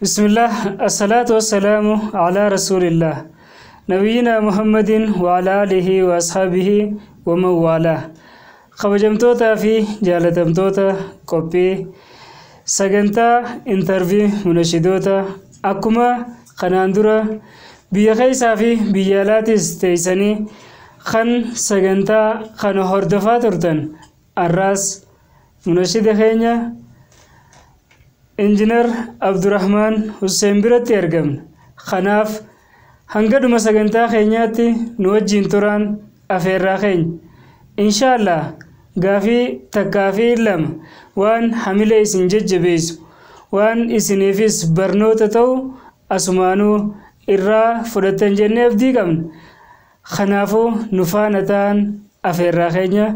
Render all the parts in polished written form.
Bismillah, asalaatu wassalaamu alaa rasuulillah. Nabiyyina Muhammadin wa alaa alihi wa ashaabihi wa man waalaa. Kabajamtootaa fi jaalatamtoota qophii sagantaa intarvii munashidoota, akkuma kanaan dura biyya keessaa fi biyya alaatis teessanii kan sagantaa kana hordofaa turtan, har'aas munashida keenya Injiinar Abdurrahmaan Hussein biratti argamna. Kanaaf hanga dhuma sagantaa keenyaatti nu wajjin turaan afeerraa keenya. Inshaallah gaafii takkaa fi lama waan hamilee isin jajjabeessu, waan isiniifis barnoota ta'u asumaanuu irraa fudhattan jennee abdii qabna. Kanaafuu nu faana ta'an afeerraa keenya.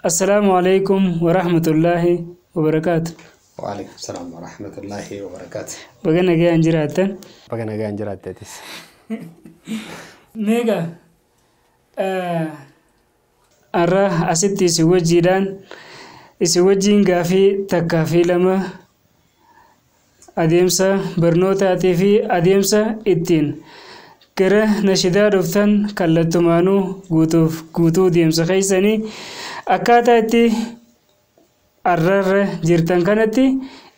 Assalaamu alaikum wa rahmatullaahi wa barakaatu. وعليكم السلام ورحمة الله وبركاته. Baga nagayaan jiraattan. Baga nagaan jiraatteetis. Meeqa har'a asitti isin wajjiidhaan isin wajjiin gaafii takkaa fi lama adeemsa barnootaatii fi adeemsa ittiin gara nashidaa dhuftan kallattumaanuu guutuuf guutuu deemsa keessanii akkaataa itti har'arra jirtan kanatti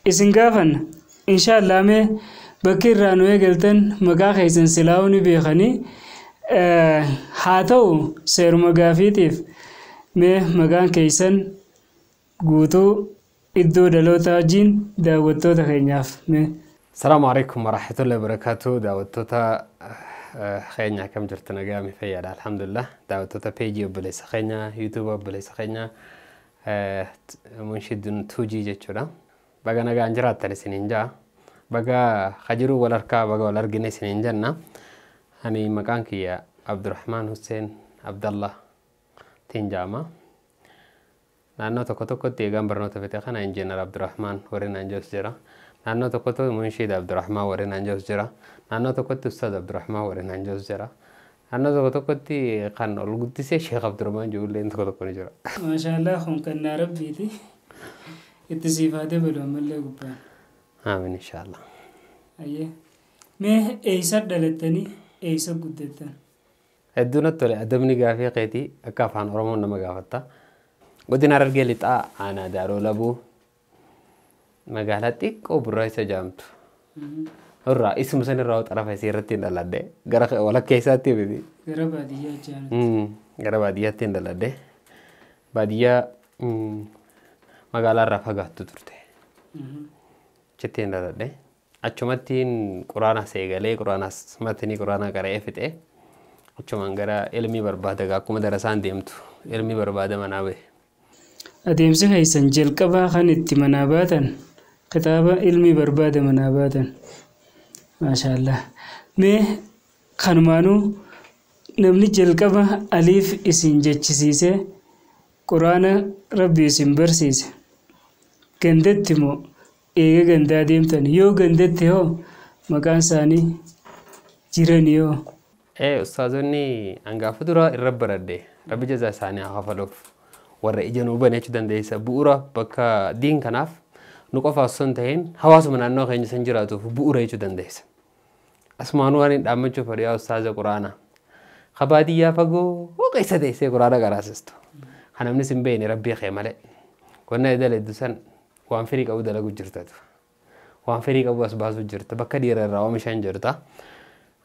isin gaafanna. Inshaallah mee bakki irraa nu eegaltan, maqaa keessan silaa'uu ni beekanii, haa ta'u seeruma gaafiitiif mee maqaan keessan guutuu iddoo dhalootaa wajjin daawwattoota keenyaaf mee. السلام عليكم ورحمة الله وبركاته. Daawwattoota keenya, akkam jirtu? Nagaa mi, fayyaadha? Alhamdulillah. Daawwattoota peejii obboleessa keenya, YouTube obboleessa keenya Munshidun Tuujii jechuudha. Baga nagaan jiraattan isiniin jaa. Baga hajiruu wal harkaa baga wal argine isiniin jenna. Ani maqaan kiyya Abdurrahmaan Hussein Abdallah tiin jaama. Naannoo tokko tokkotti eegaan barnoota fixe kana Injiinar Abdurrahmaan warri naan jedhus jira. Naannoo tokko tokko Munshiid Abdurrahmaan warri naan jedhus jira. Naannoo tokkotti Ustaaz Abdurrahmaan warri naan jedhus jira. Naannoo tokko tokkotti kan ol guddisee Sheekh Abdurrahmaan jedhullee tokko tokko ni jira. Maashaallah, kun kannaa rabbiiti. Itti siif haa dabalu ammallee gubbaan. Aamin, inshaallah. Ayyee. Mee eessa dhalattanii, eessa guddattan? Hedduu natti tole adabni gaafii keetii, akka afaan Oromoon nama gaafatta. Godina Harargee Lixaa, aanaa Daaroo Labuu, magaalaa xiqqoo Burraa isa jedhamtu. Irraa isuma san irraa xarafa isii irratti hin dhaladhe. Gara walakkaa isaatti miti. Gara baadiyyaa jaanutti. Gara baadiyyaatti hin dhaladhe. Baadiyyaa magaalaa irraa fagaattu turte. Achitti hin dhaladhe. Achumattiin quraanas eegalee, quraanas matanii quraana qara'ee fixe. Achumaan gara ilmii barbaada, akkuma darasaan deemtu ilmii barbaada manaa bahe. Adeemsi keessan jalqabaa kan itti manaa baatan kitaaba ilmii barbaada manaa baatan. Maashaallah. Mee kanumaanuu namni jalqaba aliif isin jechisiisee quraana rabbi isin barsiise gandatti moo eega gandaa deemtan? Yoo gandatti hoo maqaan isaanii jiran yoo? Ee, ustaazonni hangaafa dura irra baradhe rabbi jazaa isaanii haa kafaluuf, warra ija nuu bane jechuu dandeessa, bu'uura bakka diin kanaaf nu qofa osoo hin ta'in hawaasuma naannoo keenya san jiraatuuf bu'uura jechuu dandeessa. Asumaanuu waan hin dhaammachuuf fedhu, yaa ustaaza quraanaa ka baadiyyaa fagoo keessa teessee quraana qaraasistu, kan namni sin beekne rabbii kee malee, wanna daladdu san waan firii qabu dalagu jirtatu, waan firii qabu as baasuu jirta, bakka dhiira irraa oomishan jirta.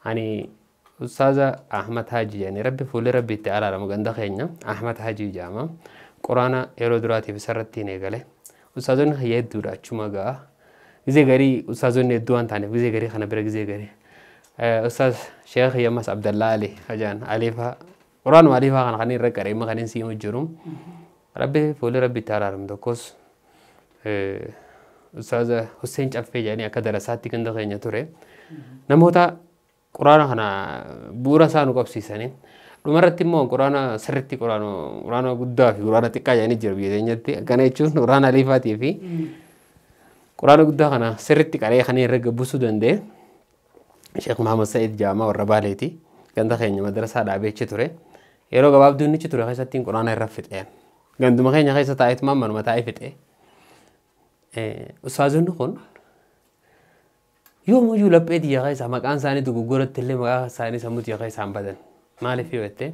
Ani ustaaza Ahmad Haji jedhanii, rabbi fuulli rabbi itti araaramu, ganda keenya Ahmad Haji jedhama. Quraana yeroo duraatiif isarratti hin eegale. Ustaazonni hayya hedduudha achuma ga'a. Gizee garii ustaazonni hedduu waan taaneef gizee garii kana bira gizee garii. Ustaaz Sheekh Yammas Abdallaa Ali hajaan Aliifaa, quraanuma Aliifaa kana kan irra qaree kan hin siimu jiru. Rabbi fuulli rabbi itti araaramu tokkos ustaaza Hussein Caffee jedhanii akka darasaatti ganda keenya ture. Namoota quraana kana bu'uura isaa nu qabsiisanii, dhumarratti immoo quraana sirriitti quraana guddaa fi quraana xiqqaa jedhanii jira biyya keenyatti. Akkana jechuun quraana aliifaatii fi quraana guddaa kana sirriitti qaree kan irra gabbisuu danda'e Sheekh Muhammad Sa'id Jaamaa, warra Baaleeti. Ganda keenya madrasaa dhaabee achi ture. Yeroo gabaabduu inni achi ture keessatti quraana irra fixeen. Ganduma keenya keessa taa'eetumaan manuma taa'ee fixee. Ustaazonni kun Yoomuyyuu laphee xiyya keessaa maqaan isaanii dogoggoratti illee maqaa isaanii sammuu xiyya keessaa hin badan. Maaliif yoo jette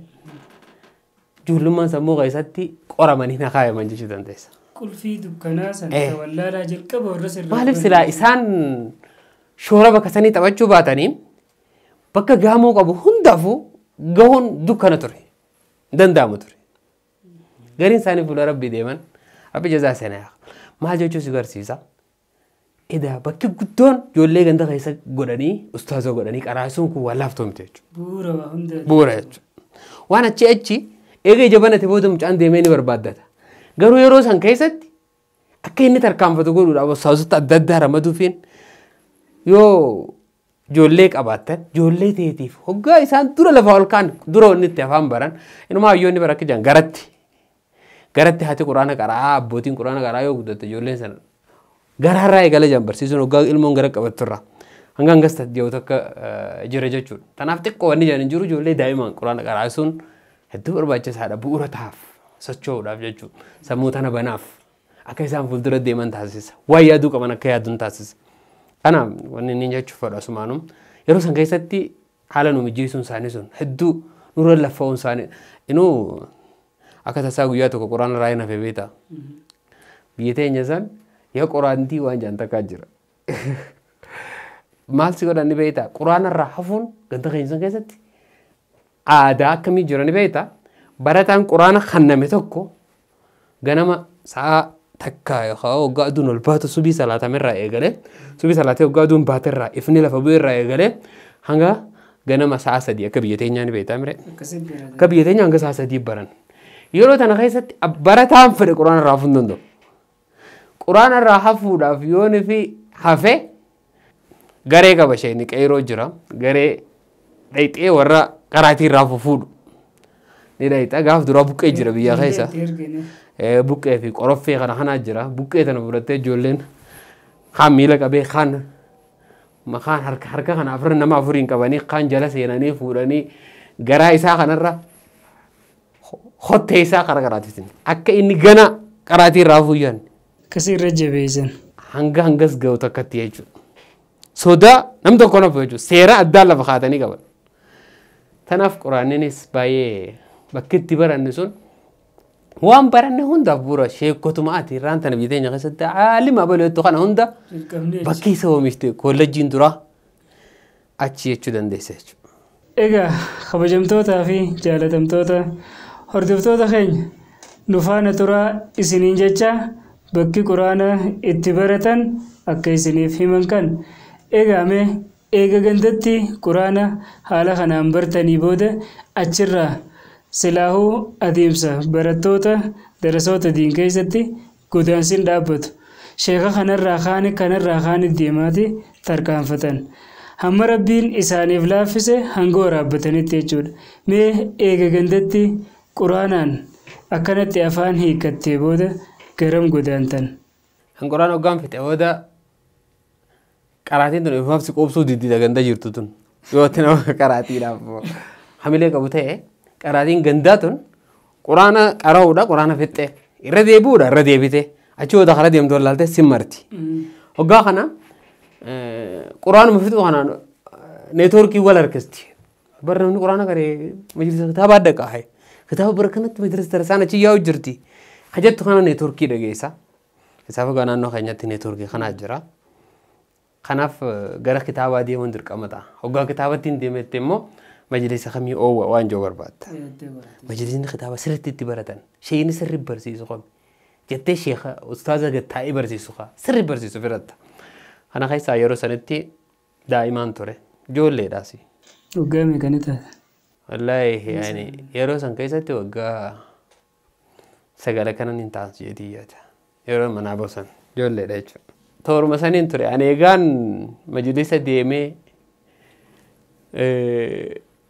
ijoollummaan sammuu keessatti qoramanii na kaayaman jechuu dandeessa. Qulfii dukkanaa sana wallaalaa jalqaba warra sirraa. Maaliif silaa isaan shoora bakka sanii taphachuu baatanii bakka gaamoo qabu hundaafuu gahuun dukkana ture. Danda'amu ture. Gariin isaanii fuula rabbii deeman rabbi jazaa isaanii haa. Maal jechuu si barsiisa? Edaa bakki guddoon ijoollee ganda keessa godhanii ustaaza godhanii qaraasuun kun waan laaftoo miti jechuudha. Bu'uura waa hunda. Bu'uura jechuudha. Waan achi achi eega ija banate booda mucaan deemee ni barbaaddata. Garuu yeroo san keessatti akka inni tarkaanfatu godhuudhaaf ustaazota adda addaa ramaduufiin yoo ijoollee qabaattan ijoollee teetiif hoggaa isaan dura lafa ol kaan dura wanni itti afaan baran inumaa hayyoonni bara akka jiran garatti garatti haati quraana qaraa abbootiin quraana qaraa yoo guddatte ijoolleen sana garaarraa eegala jiran barsiisuun hoggaa ilmoon gara qabatturra hanga hangas jiru takka jira jechuudha. Kanaaf xiqqoo wanni jiran hin jiru ijoollee daa'imaan quraana qaraasuun hedduu barbaachisaadha bu'uura taaf socho'uudhaaf jechuudha. Sammuu tana banaaf akka isaan fuuldura deeman taasisa. Waan yaaduu qaban akka yaaduun taasisa. Kanaaf wanni inni jechuuf fedhu asumaanuu yeroo san keessatti haala nu mijeessuun isaanii sun hedduu nurra laffa'uun isaanii inuu akka tasaa guyyaa tokko quraana raayii nafe beektaa. Biyya teenya san yaa qoraantii waan jaan takkaa jira. Maal si godhan ni beektaa quraana irraa hafuun ganda keenya san keessatti aadaa akkamii jira ni beektaa. Barataan quraana kanname tokko ganama sa'a takka yookaan waggaa aduun ol baatu subii salaatamerraa eegalee subii salaatee waggaa aduun baaterraa ifni lafa bu'eerraa eegalee hanga ganama sa'a sadii akka biyya teenyaa ni beektaa mire. Akka biyya teenyaa hanga sa'a sadii baran. Yeroo tana keessatti barataan fedhe quraana irraa hafuu hin danda'u. Quraana irraa hafuudhaaf yoon fi hafe garee qaba isheen qeeroo jira garee dhayxee warra qaraatii irraa fuudhu. Ni dhayxa gaaf duraa buqqee jira biyya keessa. Buqqee fi qoroffee kana kanaa jira. Buqqee tana fudhattee ijoolleen kaan miila qabee kaan kaan harka harka kana afur nama afuriin qabanii kaan jala seenanii fuudhanii garaa isaa kanarra hottee isaa kara qaraatiin akka inni gana qaraatii irraa fuuyyan. Akkasii irra jabeessan. Hanga hangas ga'u takkatti jechuudha. Sodaa nam tokko nafu jechuudha. Seera addaan lafa kaatanii qaban. Tanaaf quraanninis baay'ee bakki itti baranne sun waan baranne hundaaf bu'uura sheekotuma ati irraan tana biyya teenya keessatti aalima abaleettu kana hunda bakki isa oomishte kollejjiin dura achi jechuu dandeessa jechuudha. Egaa kabajamtootaa fi jaalatamtoota hordoftoota keenya nu faana turaa isiniin jecha bakki quraana itti baratan akka isiniif himan kan egaa mee eega gandatti quraana haala kanaan bartanii booda achirraa silaahuu adeemsa barattoota darasoota diin keessatti godaansiin dhaabbatu. Sheeka kanarraa kaani kanarraa kaani deemaati tarkaanfatan. Hamma rabbiin isaaniif laaffise hanga waraabbatanitti jechuudha. Mee eega gandatti quraanaan akkanatti afaan hiikkattee booda garam godaantan. Kan quraana hoggaan fixe booda qaraatiin tun ifaaf si qoobsuu diddiidha ganda jirtu tun. Yoo itti nama qaraatiidhaaf hamilee qabu ta'e qaraatiin gandaa tun quraana qara'uudha quraana fixxee irra deebi'uudha irra deebite achi booda karaa deemtu wallaalte si marti. Hoggaa kana quraanuma fixu kanaan neetwoorkii wal harkisti. Bara namni quraana qaree majlisa kitaaba adda qaahe. Kitaaba bara kanatti majlisa darsaan achi yaa'u jirti. Kajettu kana neetwoorkii dhageessa. Isaaf egaa naannoo keenyatti neetwoorkii kanaa jira. Kanaaf gara kitaabaa deemuun dirqama ta'a. Hoggaa kitaabatti hin deemette immoo majlisa kamii oowwa waan jiru barbaadda. Majlisni kitaaba sirriitti itti baratan. Sheeyni sirri barsiisu qomi. Jettee sheeka ustaaza gattaa'ee barsiisu kaa sirri barsiisu firatta. Kana keessaa yeroo sanitti daa'imaan ture. Ijoolleedhaas. Waggaa meeqani taate? Wallaahi yaani yeroo san keessatti waggaa 9 kanan hin taasisu jedhee yaada. Yeroo manaa boosan ijoolleedha jechuudha. Tooruma saniin ture. Ani egaan majlisa deemee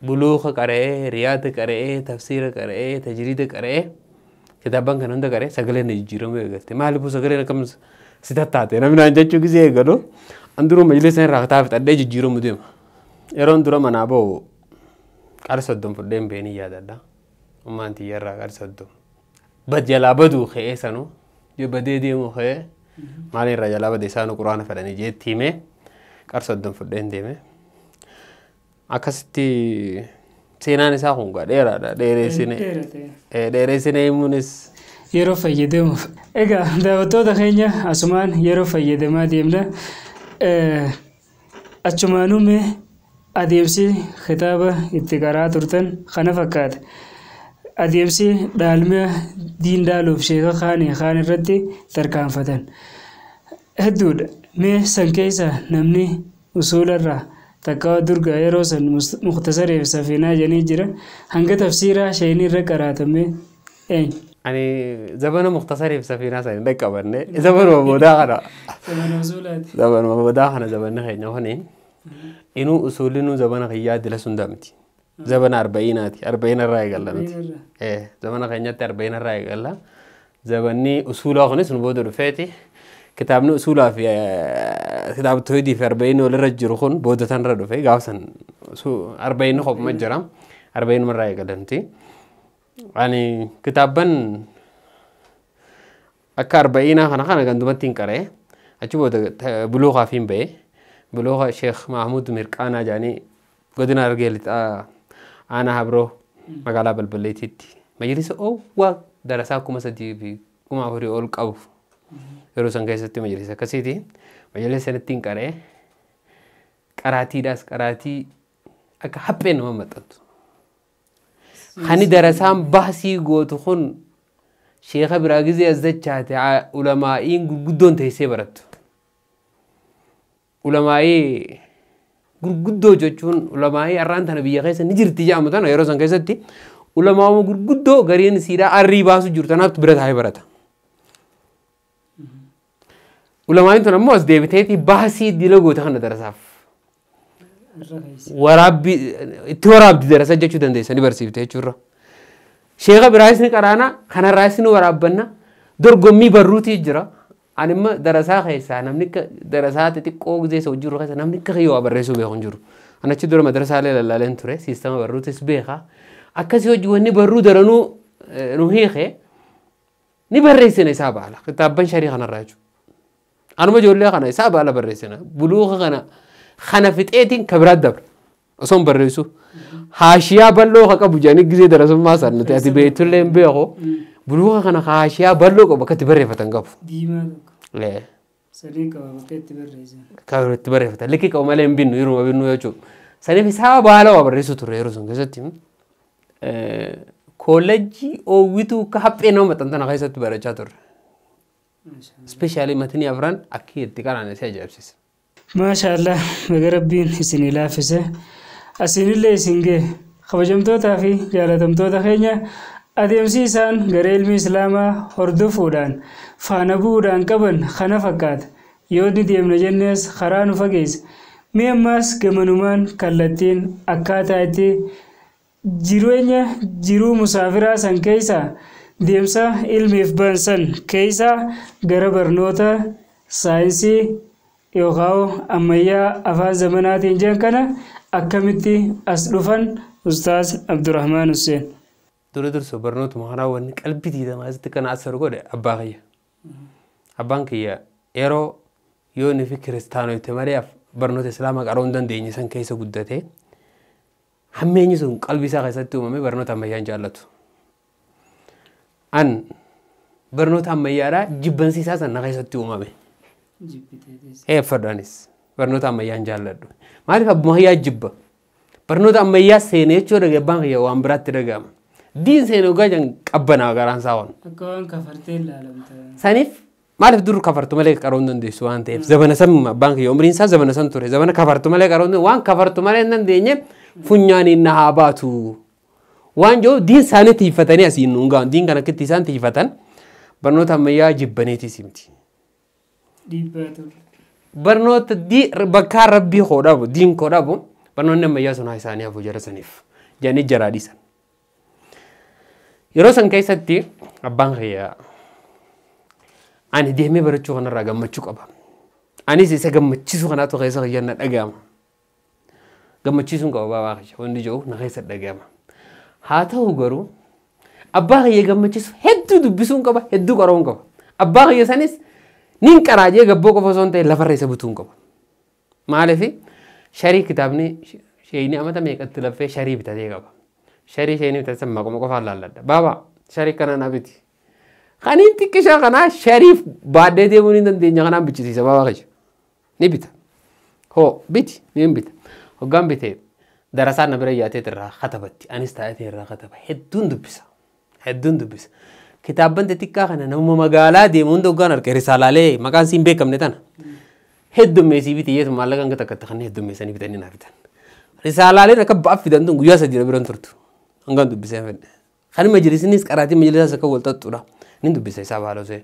buluuqa qara'ee, riyaada qara'ee, tafsiira qara'ee, tajriida qara'ee kitaaban kan hunda qara'ee sagaleen na jijjiiramuu eegalte. Maaliifuu sagaleen akkam si tattaate namni naan jechuu gisee eegalu an duruu majlisa irraa kitaaba fixadhee jijjiiramuu deema. Yeroon dura manaa ba'u qara 30 fudhee hin beekni yaadadha. Ummaan tiyya irraa qara 30. Bad jalaa baduu ka'ee sanuu yoo badee deemu ka'ee maal irraa jalaa bade isaanuu quraana fedhanii jeetti himee Qar 30 fudheen deeme. Akkasitti seenaan isaa kun gaa dheeraadha. Dheereessine. Dheereessine himuunis. Yeroo fayyadamuuf. Egaa daawwattoota keenya asumaan yeroo fayyadamaa deemna. Achumaanuu mee adeemsi kitaaba itti qaraa turtan kana fakkaata. Adeemsi dhaalmaa diin dhaaluuf sheeka kaanii kaan irratti tarkaanfatan. Hedduudha. Mee san keessa namni usuularraa takka durgaa yeroo san muktasareef safiinaa jedhanii jira. Hanga tafsiiraa sheenii irra qaraatamee eenyu? Ani zabana muktasariif safiinaa san hin dhaqqabanne zabanuma boodaa kana. Zabana usuulaati. Zabanuma boodaa kana zabanni keenya kuni inuu usuulinuu zabana kiyyaa dila sunda miti. Zabana arba'iinaati. Arba'iina irraa eegalla nuti. Zabana keenyatti arba'iina irraa eegalla. Zabanni usuulaa kunis nu booda dhufeeti. Kitaabni usuulaa fi kitaaba tooyidii fi arba'iinni walirra jiru kun booda tanarra dhufe gaafa san arba'iinni kophuma jira. Arba'iinuma irraa eegalla nuti. Ani kitaabban akka arba'iinaa kana kana gandumatti hin qaree achi booda buluuqaaf hin ba'e. Buluuqa Sheekh Mahmud Mirqaanaa jedhanii godina Harargee Lixaa aanaa Habroo magaalaa Balballeetiitti majlisa oowwaa darasaa 3,000 fi 4,000 ol qabu. Yeroo san keessatti majlisa akkasiiti. Majlisa sanatti hin qaree qaraatiidhaas qaraatii akka hapheen nama maxxantu. Hani darasaan baasii gootu kun sheeka biraa gizee as dachaate ulamaa'iin gurguddoon teessee barattu. Ulamaa'ii gurguddoo jechuun ulamaa'ii har'aan tana biyya keessa ni jirti jedhamu tana yeroo san keessatti ulamaa'uma gurguddoo gariin siidhaa arrii baasu jiru tanaatu bira taa'ee barata. Ulamaa'iin tun ammoo as deebiteeti baasii dila goote kana darasaaf. Waraabbii itti waraabdi darasa jechuu dandeessa ni barsiifte jechuurra. Sheeka biraayis ni qaraana kanarraas ni waraabbanna dorgommii barruutii jira. Ani imma darasaa keessaa namni akka darasaa xixiqqoo gizee isa hojii keessa namni akka kiyyoo barreessuu beeku hin jiru. Ani achi dura madarasaalee lallaaleen ture siistama barruutis beeka. Akkasii hojii wanni barruu daranuu nu hiike ni barreessina isaa baala kitaabban sharii kanarraa jechuudha. Anuma ijoollee kana isaa baala barreessina buluuka kana kana fixeetiin ka biraat dabra osoo hin barreessu. Haashiyaa bal'oo ka qabu jedhanii gizee darasummaa san nuti ati beektullee hin beeku. Buluuka kana haashiyaa bal'oo qabu akka itti barreeffatan qabu. Diimaa tokko. Sadii qaba bakka itti barreessan. Kan itti barreeffatan likki qabu malee hin binnu yeroo binnu jechuudha. Saniif isaa baala waa barreessu ture yeroo sun keessatti. Koolleejjii oowwituu akka haphee nama maxxantana keessatti barachaa turre. Especially matni afran akka itti qaraan si ajaa'ibsiisa. Maashaallah baga rabbiin isinii laaffise. Asinillee isin ga'e kabajamtootaa fi jaalatamtoota keenya adeemsi isaan gara ilmi islaamaa hordofuudhaan faana bu'uudhaan qaban kana fakkaata. Yoo ni deemna jennees karaa nu fageessa. Mee ammaas gamanumaan kallattiin akkaataa itti jireenya jiruu musaafiraa san keessaa deemsa ilmiif ban san keessaa gara barnoota saayinsii yookaan ammayyaa afaan zamanaatiin jiran kana akkamitti as dhufan Ustaaz Abdurrahmaan Hussein. Dura dursa barnootuma kanaa wanni qalbii diidamaa asitti kana asar godhe abbaa kiyya. Abbaan kiyya yeroo yoo inni fi kiristaanota malee barnoota islaamaa qaroo hin dandeenye san keessa guddate hammeenyi sun qalbii isaa keessatti uumame barnoota ammayyaa hin jaallatu. An barnoota ammayyaadhaa jibbansiisaa san na keessatti uumame. Eeffadhaanis barnoota ammayyaa hin jaalladhu. Maaliif abbuma kiyyaa jibba? Barnoota ammayyaa seenee jechuudha abbaan kiyya waan biraatti dhaga'ama. Diin seenee ogaa jan qabbanaa garaan isaa waan. Akka waan kafartee ilaalamta. Saniif maaliif dur kafartu malee qaroo hin dandeessu waan ta'eef zabana san abbaan kiyya umriin isaa zabana san ture zabana kafartu malee qaroo hin waan kafartu malee hin dandeenye funyaaniin na haa baatu. Waan jiru diin isaanii tiifatanii asiin nuun ga'an diin kana akkitti isaan tiifatan barnoota ammayyaa jibbaneetis miti. Dhiibbaa ture. Barnoota bakkaa rabbii koo dhabu diin koo dhabu barnoonni ammayyaa sun haa isaanii hafu jara saniif jedhanii jaraa dhiisan. Yeroo san keessatti abbaan kiyya ani deemee barachuu kanarraa gammachuu qaba. Anis isa gammachiisuu kanaatu keessa kiyya na dhaga'ama. Gammachiisuun qaba baabaa kiyya wanni jiru na keessa dhaga'ama. Haa ta'u garuu abbaa kiyya gammachiisu hedduu dubbisuun qaba hedduu qara'uun qaba. Abbaa kiyya sanis nin qaraajee gabboo qofa osoo hin ta'in lafarra isa butuun qaba. Maaliif sharii kitaabni sheeyni amata meeqatti laffee sharii bitatee qaba. Sharii sheeyni bitatee san maquma qofaan laalladha. Baaba sharii kana na biti. Kaniin xiqqishaa kanaa shariif baadhee deemuu ni dandeenya kanaan bichisiisa baaba kiyya. Ni bita. Hoo biti ni bita. Hoggaan bitee darasaan na bira yaatee irraa katabatti. Anis taa'ee irraa kataba. Hedduun dubbisa. Hedduun dubbisa. Kitaabban xixiqqaa kana nama magaalaa deemu hunda hoggaan arge risaalaalee maqaan siin beekamne tana. Heddummeessii biti yeetu maallaqa hanga takkatti kan heddummeessanii bitanii naa bitan. Risaalaaleen akka ba'aaf fidan tun guyyaa sadii biran turtu. Hangaan dubbisee fedhe. Kan majlisinis qaraatii majlisaas akka wal xaxxuudha. Nin dubbisa isaa baalosee.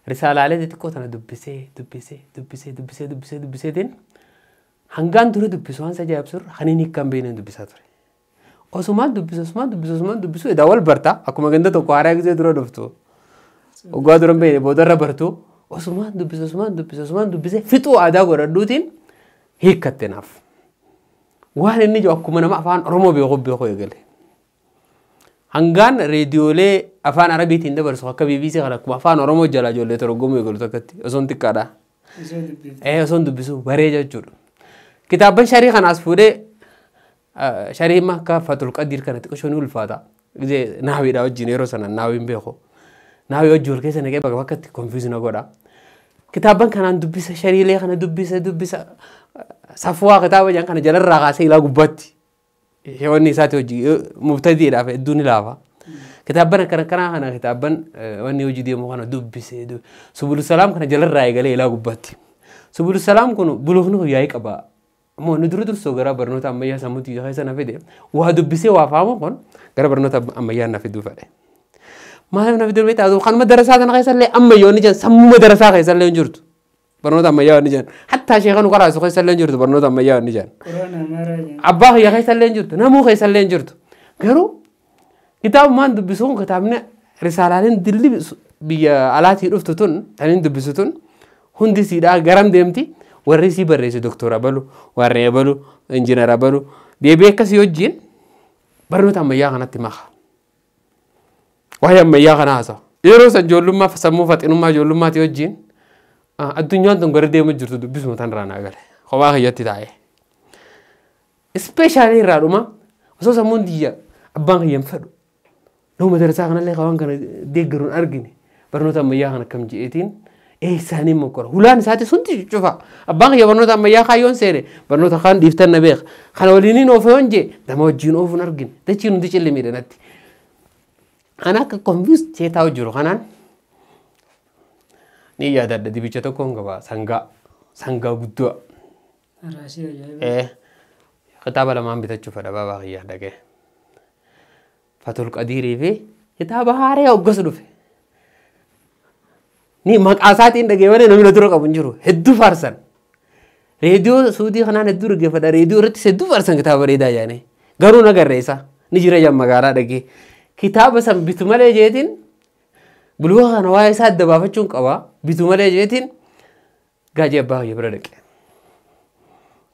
Risaalaalee xixiqqoo tana dubbisee dubbisee dubbisee dubbisee dubbisee dubbiseetiin hangaan dura dubbisu waan ajaa'ibsurra kan inni hiikkaan beekneen dubbisaa ture. Osumaan dubbisu osumaan dubbisu osumaan dubbisu edaa wal barta akkuma ganda tokko haaraa gisee dura dhuftu. Waggaa dura beekne boodarra bartu osumaan dubbisu osumaan dubbisu osumaan dubbisee fixuu aadaa godhadhuutiin hiikkatte naaf. Waan inni jiru akkuma nama afaan Oromoo beeku beeku eegale. Hangaan reediyoolee afaan Arabiitiin dabarsu akka BBC kana akkuma afaan Oromoo jalaa ijoollee torgomuu eegalu takkatti osoon xiqqaadha. Osoon dubbisu baree jechuudha. Kitaabban sharii kanaas fuudhee sharii immoo akka Fatul Qadiir kana xiqqoo ni ulfaata. Gisee naawiidha wajjin yeroo sana naawiin beeku. Naawii wajjin wal keessa naqee bakka bakkatti konfiiz na godha. Kitaabban kanaan dubbisa shariilee kana dubbisa dubbisa safuwaa kitaaba jedhan kana jalarraa kaasee ilaa gubbaatti. Wanni isaati hojii mubtadiidhaaf hedduu ni laafa. Kitaabban akkana kanaa kana kitaabban wanni hojii deemu kana dubbisee Subulu Salaam kana jalarraa eegalee ilaa gubbaatti. Subulu Salaam kun buluufni kun yaa'ii qaba. Ammoo inni dura dursoo gara barnoota ammayyaa sammuutti keessa na fide waa dubbisee waa faamu kun gara barnoota ammayyaa na fiduu fedhe. Maaliif na fiduu beektaa? Kanuma darasaa kana keessa illee ammayyoonni jiran sammuma darasaa keessa illee hin jirtu. Barnoota ammayyaa inni jiran. Hattaa sheekan qaraasu keessa illee hin jirtu barnoota ammayyaa inni jiran. Abbaa kiyya keessa illee hin jirtu. Namuu keessa illee hin jirtu. Garuu kitaabumaan dubbisuun kitaabni risaalaaleen dilli biyya alaatii dhuftu tun taniin dubbisu tun hundi siidhaa garam deemti. Warri sii barreesse doktora balu, warri balu, injiinara balu deebi'ee akkasii wajjin barnoota ammayyaa kanatti maka. Waa'ee ammayyaa kana haasa'a. Yeroo san ijoollummaa sammuu faxinummaa ijoollummaati wajjin addunyaan tun gara deemu jirtu dubbisuma tan irraa naa gale. Kophaa kiyyatti taa'ee. Ispeeshaalii irraa dhuma osoo sammuun diyya abbaan kiyya hin fedhu. Nama darasaa kanallee waan kana deeggaruun argine barnoota ammayyaa kana akkam je'eetiin eessaanii mokkora. Hulaan isaati sunti cufa. Abbaan kiyya barnoota ammayyaa kaayyoon seene barnoota kaan dhiiftan na beeka. Kana waliiniin oofe yoon jee nama wajjin oofuun argine. Dachiin hundi cilmiidha natti. Ana akka konfius taa'u jiru kanaan ni yaadadha dibicha tokkoon qaba sangaa sangaa guddaa. Kitaaba lamaan bitachuu fedha baabaa kiyyaa dhaqee. Fatul Qadiirii fi kitaaba haaraa hoggas dhufe. Ni maqaa isaatiin dhagee malee namni na dura qabu hin jiru. Hedduu faarsan. Reediyoo Suudii kanaan hedduu dhaggeeffadha. Reediyoo irrattis hedduu faarsan kitaaba bareedaa jaanii. Garuu na garreessa. Ni jira jaan magaalaa dhagee. Kitaaba san bitu malee jeetiin buluuka kana waa'ee isaa adda baafachuun qaba. Bitu malee jeetiin gaajii abbaa kiyya bira dhaqe.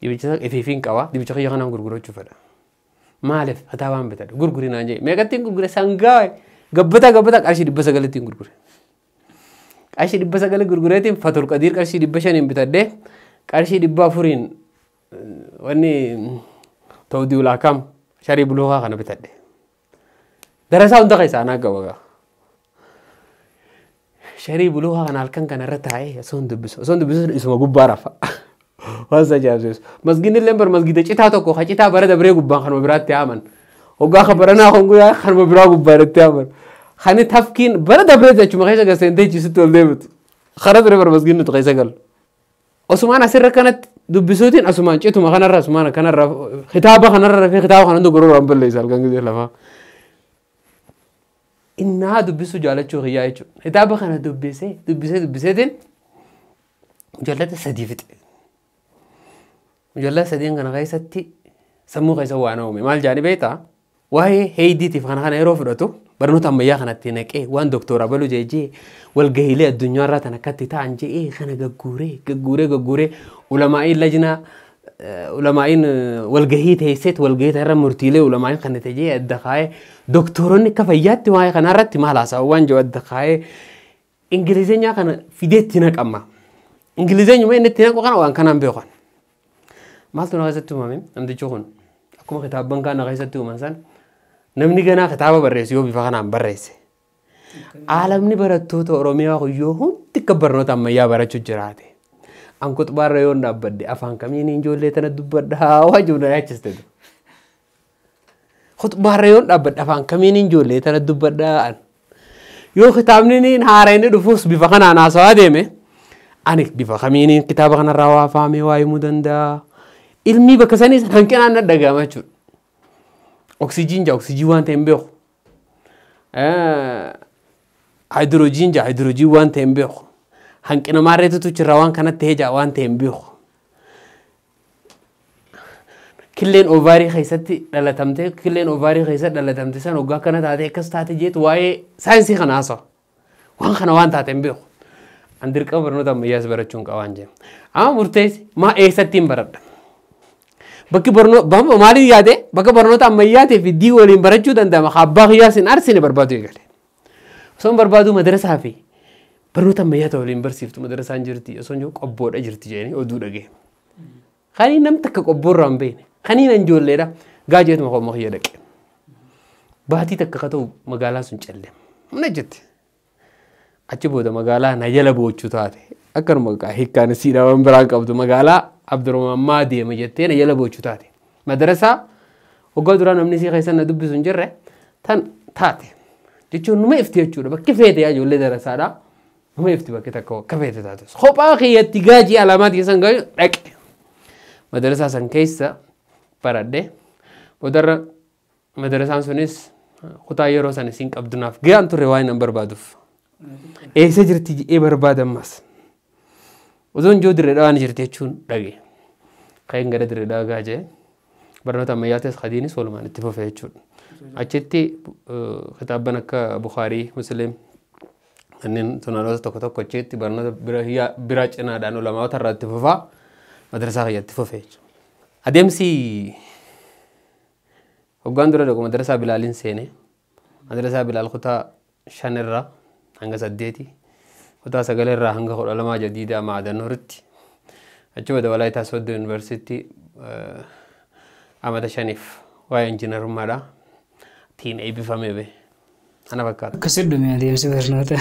Dibicha ifiifiin qaba. Dibicha kiyya kanaan gurgurachuu fedha. Maaliif kitaabaan bitadha? Gurguri naan jee. Meeqattiin gurgure sangaa gabbata gabbata qarshii 900 gurgure. Qarshii 900 gurgureetiin Fatul Qadiir qarshii 500 bitadhee qarshii 400 wanni Tawdiul Akam sharii buluukaa kana bitadhe. Darasaa hunda keessaa anaa qaba gaa. Sharii buluukaa kana halkan kana irra taa'ee osoo hin dubbisu osoo hin dubbisu isuma gubbaa rafa. Waan isa ajaa'ibsiisu. Masgiidni illee bar masgiida citaa tokko ka citaa bara dabree gubbaan kanuma biraatti haaman. Hoggaa ka baranaa kun guyyaa kanuma biraa gubbaan itti haaman. Kan tafkiin bara dabree jechuma keessa gaseentee jisutti ol deebitu. Kara ture bar masgiidni nuti keessa galu. Osumaan asirra kanatti dubbisuutiin asumaan cituma kanarra asumaan kanarra kitaaba kanarra rafee kitaaba kana hunda gororaan balleessa halkan gisee lafaa. Innaa dubbisuu jaalachuu kiyyaa jechuudha. Kitaaba kana dubbisee dubbisee dubbiseetiin mujallada 3 fixe. Mujallada 3 kana keessatti sammuu keessa waan uume maal jaani beektaa? Waa'ee heeydiitiif kana kana yeroo fudhatu barnoota ammayyaa kanatti naqee waan doktora balu jeejee walgahiilee addunyaarraa tan akkatti ta'an je'ee kana gagguuree gagguuree gagguuree ulamaa'iin lajnaa ulamaa'iin walgahii teesseet walgahii irra murtiilee ulamaa'iin kana ta'ee adda kaa'ee doktoronni akka fayyaatti waa'ee kanarratti maal haasa'u waan jiru adda kaa'ee ingilizeenyaa kana fideetti naqama. Ingilizeenyuma inni itti naqu kana waan kanaan beekan. Maaltu na keessatti uumame namtichi kun akkuma kitaabban kaan na keessatti uuman san namni ganaa kitaaba barreessu yoo bifa kanaan barreesse. Aalamni barattoota Oromiyaa yoo hundi akka barnoota ammayyaa barachuu jiraate. An kuxbaarra yoon dhaabbadde afaan kamiin ijoollee tana dubbadhaa waa jiru na yaachiste. Kuxbaarra yoon dhaabbadde afaan kamiin ijoollee tana dubbadhaa. Yoo kitaabni haara inni dhufuus bifa kanaan haasawaa deeme ani bifa kamiin kitaaba kanarraa waa faamee waa himuu danda'a. Ilmi bakka sanii hanqinaan na dhaga'ama jechuudha. Oksijiin jaa oksijii waan ta'e hin beeku. Haayidroojiin jaa haayidroojii waan ta'e hin beeku. Hanqina maarreetutu jira waan kanatti ta'ee jaa waan ta'e hin beeku. Killeen ovaarii keessatti dhalatamte killeen ovaarii keessatti dhalatamte san hoggaa akkana taate akkas taate jeetu waa'ee saayinsii kana haasawa. Waan kana waan taate hin beeku. An dirqama barnoota ammayyaas barachuun qabaan jee. Amma murteessi maa eessatti hin baradha. Bakki barnoota maaliin yaade bakka barnoota ammayyaatii fi dii waliin barachuu danda'ama abbaa kiyyaas hin arsine barbaadu eegale. Osoo hin barbaadu madarasaa fi barnoota ammayyaa waliin barsiiftu madarasaan jirti osoo hin jiru qobboodha jirti jedhanii oduu dhagee. Kanii nam takka qobboorraa hin beekne kanii nan ijoolleedha gaajeetuma qomma kiyya dhaqe. Baatii takka ka ta'u magaalaa sun calle. Mana jette. Achi booda magaalaa na jala boochuu taate akkanuma hiikkaan siidhaa waan biraan qabdu magaalaa Abdurrahman deema jettee na jala boochuu taate. Madarasaa waggaa duraa namni sii keessa na dubbisu hin jirre tan taate. Jechuun numa ifti jechuudha bakki feete yaa ijoollee darasaadha. Numa ifti bakki takka akka feete taate. Kophaa kiyyatti gaajii alaamaa keessan gaaju dhaqe. Madarasaa san keessa baradhe. Boodarra madarasaan sunis kutaa yeroo san isiin qabdunaaf ga'aan turre waan hin barbaaduuf. Eessa jirti jedhee barbaada ammas. Osoo hin jiru dirree dhawaan jirti jechuun dhage. Ka'een gara dirree dhawaa gaajee barnoota ammayyaatis qadiinis walumaan itti fufe jechuudha. Achitti kitaabban akka Bukaarii, Musliim kanneen sunanoota tokko tokko achitti barnoota biraa cinaadhaan ulamaawota irraa itti fufaa madrasaa kiyyatti fufe jechuudha. Adeemsi hoggaan dura dhaqu madrasaa Bilaaliin seene. Madrasaa Bilaal kutaa 5 irraa hanga 8 kutaa 9 irraa hanga 12 jadiidaa Maadanooritti. Achi booda Walaayitaa Sooddoo Yuunivarsiitii amata 5 waa'ee injiinarummaadha. Tiin eebbifamee bee. Ana fakkaata. Akkasi dhume adeemsi barnoota.